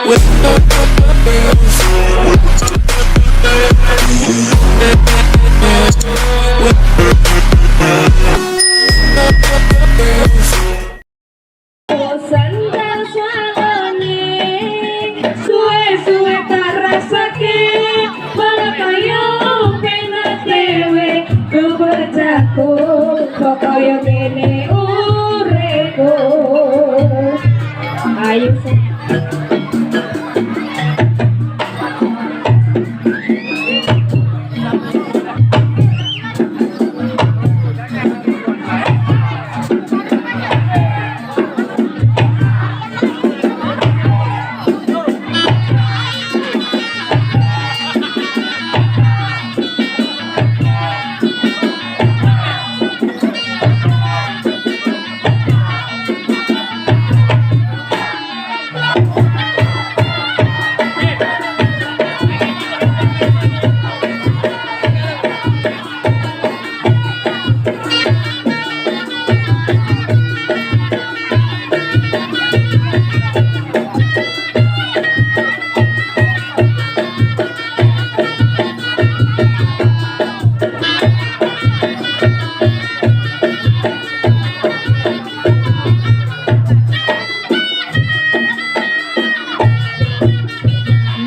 Sandal suarane suwe-suwe tak rasake malah kaya penak dhewe kebejaku kok kaya ngene uripku. Ayo.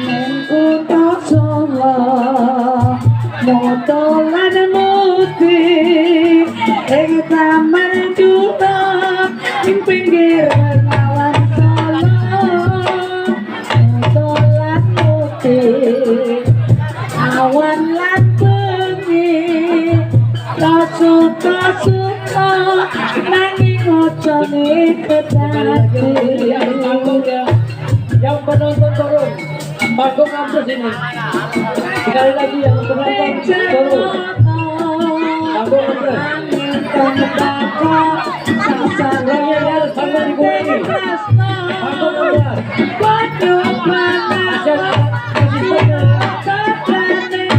Ning kutha Solo moto lan muti ing taman Curug ing pinggir Bengawan Solo, moto lan muti awan lan bengi suka-suka nanging aja Sekali lagi yang panggung ya, yang penonton turun. Panggung kampus ini. Sekali lagi yang penonton turun. Panggung kampus. Lagi yang di atas panggung dikurangi. Panggung kampus. Masih ada asistennya ya.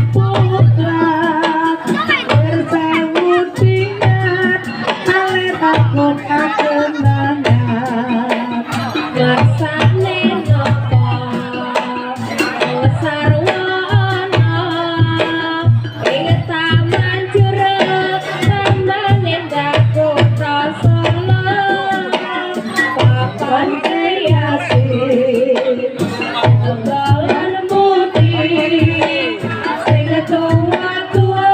Ngersane napa sarwana ing taman Curug taman endah kutha Solo papan kreasi dolan putih sing tuwa-tuwa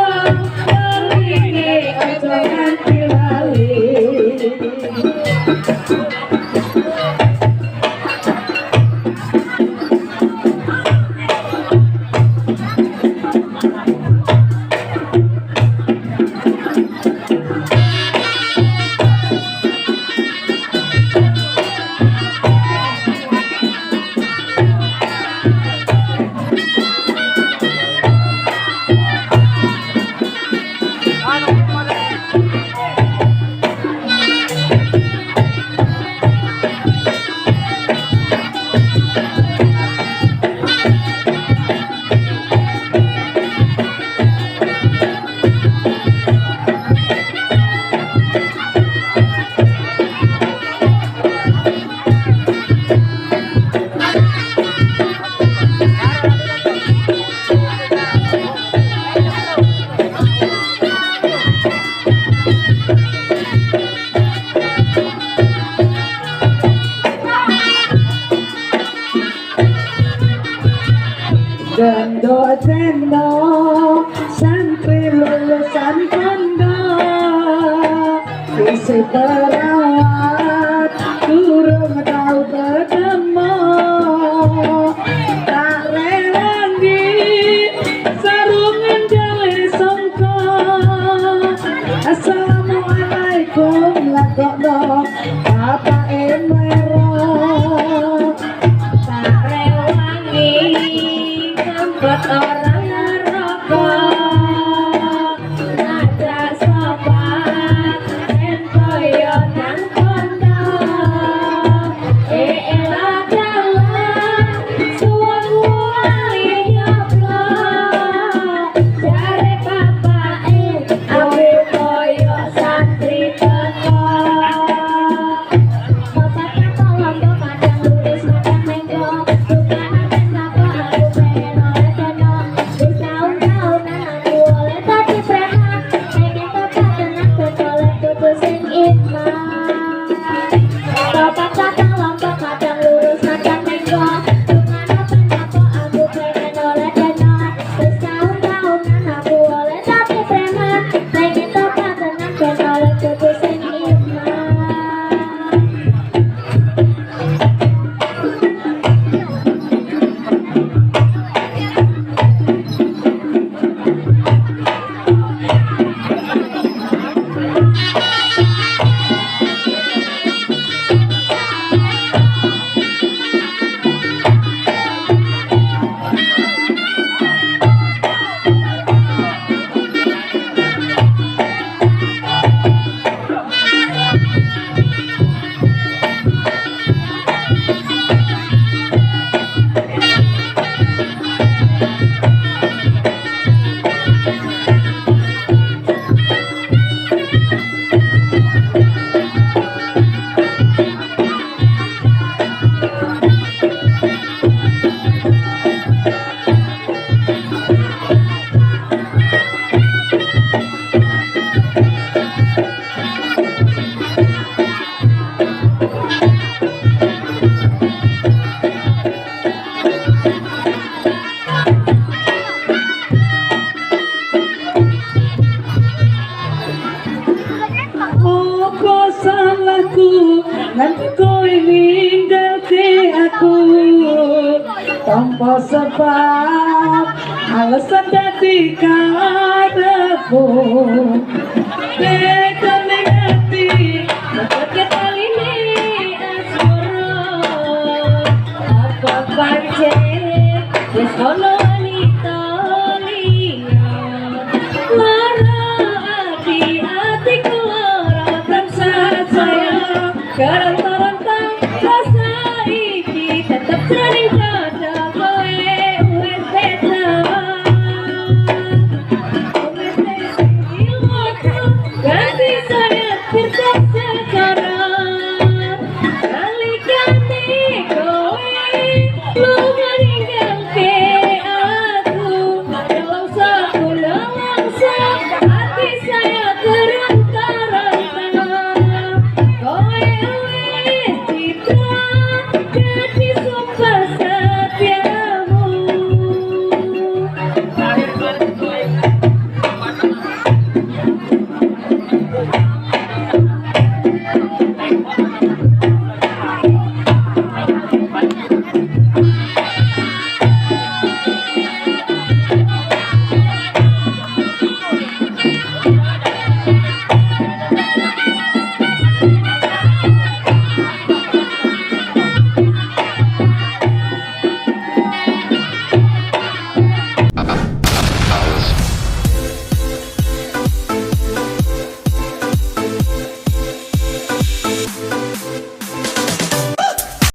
elinge aja nganti lali. Gendok cendol santri lulusan pondok isih perawat durung tau ketemu tak rewangi sarungan gawe songko. Assalamualaikum lakokno bapak emero tak rewangi ngempet ora ngerokok ngajak sopan yen koyo nang pondok elah dalah suwun wali nyoblok jare bapake awe koyo santri teko. Bapak kata londo kadang lurus kadang menggok. Tanpa sebab alasan dadi karepmu. Beda ning ati. Ketaline asmara, apa pancen wis ana wanita liya? Lara ati, atiku lara tansah saya keronta-ronta. Rasa iki tetep jroning dada, kowe wis beda. Wis ilmuku ganti saya secara nalikane kowe.